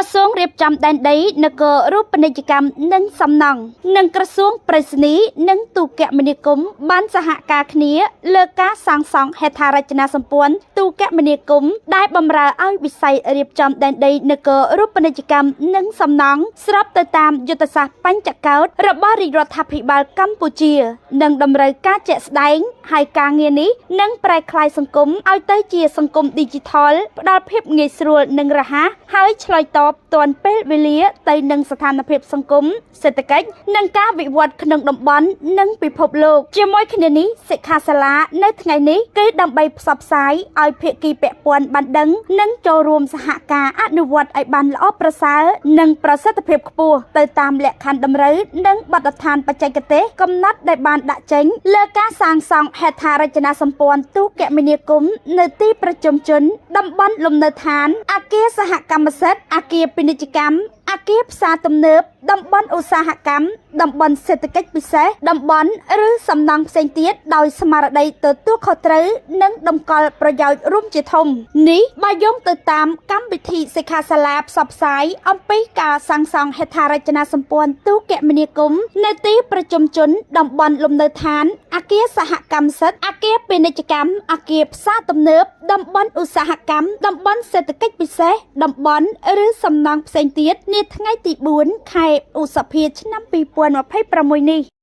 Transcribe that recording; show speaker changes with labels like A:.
A: ក្រសួងរៀបចំដែនដីនគររូបនីយកម្មនិងសំណង់និងក្រសួងប្រៃសណីយ៍និងទូរគមនាគមន៍បានសហការគ្នាលើការសាងសង់ហេដ្ឋារចនាសម្ព័ន្ធទូរគមនាគមន៍ដែលបម្រើឲ្យវិស័យរៀបចំដែនដីនគររូបនីយកម្មនិងសំណង់ស្របទៅតាមយុទ្ធសាស្ត្របញ្ចកោណរបស់រាជរដ្ឋាភិបាលកម្ពុជា និងតម្រូវការជាក់ស្ដែងហើយការងារនេះនឹងប្រែក្លាយសង្គមឲ្យទៅជាសង្គមឌីជីថលផ្ដល់ភាពងាយស្រួលនិងរហ័សហើយឆ្លើយតបទាន់ពេលវេលាទៅនឹងស្ថានភាពសង្គមសេដ្ឋកិច្ចនិងការវិវត្តក្នុងតំបន់និងពិភពលោកជាមួយគ្នានេះសិក្ខាសាលានៅថ្ងៃនេះគឺដើម្បីផ្សព្វផ្សាយឲ្យភាគីពាក់ព័ន្ធបានដឹងនិងចូលរួមសហការអនុវត្តឲ្យបានល្អប្រសើរនិងប្រសិទ្ធភាពខ្ពស់ទៅតាមលក្ខខណ្ឌតម្រូវនិងបទដ្ឋានបច្ចេកទេសកំណត់ដែលបានដាក់ចេញលើការសាងសង់ហេដ្ឋារចនាសម្ព័ន្ធទូរគមនាគមន៍នៅទីប្រជុំជនតំបន់លំនៅឋានអគារសហកម្មសិទ្ធិអគារពាណិជ្ជកម្មអគារផ្សារទំនើបតំបន់ឧស្សាហកម្មតំបន់សេដ្ឋកិច្ចពិសេសតំបន់ឬសំណង់ផ្សេងទៀតដោយស្មារតីទទួលខុសត្រូវនិងតម្កល់ប្រយោជន៍រួមជាធំនេះបើយោងទៅតាមកម្មវិធីសិក្ខាសាលាផ្សព្វផ្សាយអំពីការសាងសង់ហេដ្ឋារចនាសម្ព័ន្ធទូរគមនាគមន៍នៅទីប្រជុំជនតំបន់លំនៅឋានអគារសហកម្មសិទ្ធិអគារពាណិជ្ជកម្មអគារផ្សារទំនើបតំបន់ឧស្សាហកម្មតំបន់សេដ្ឋកិច្ចពិសេសតំបន់ឬសំណង់ផ្សេងទៀតនាថ្ងៃទី4ខែឧសភាឆ្នាំ2026នេះ។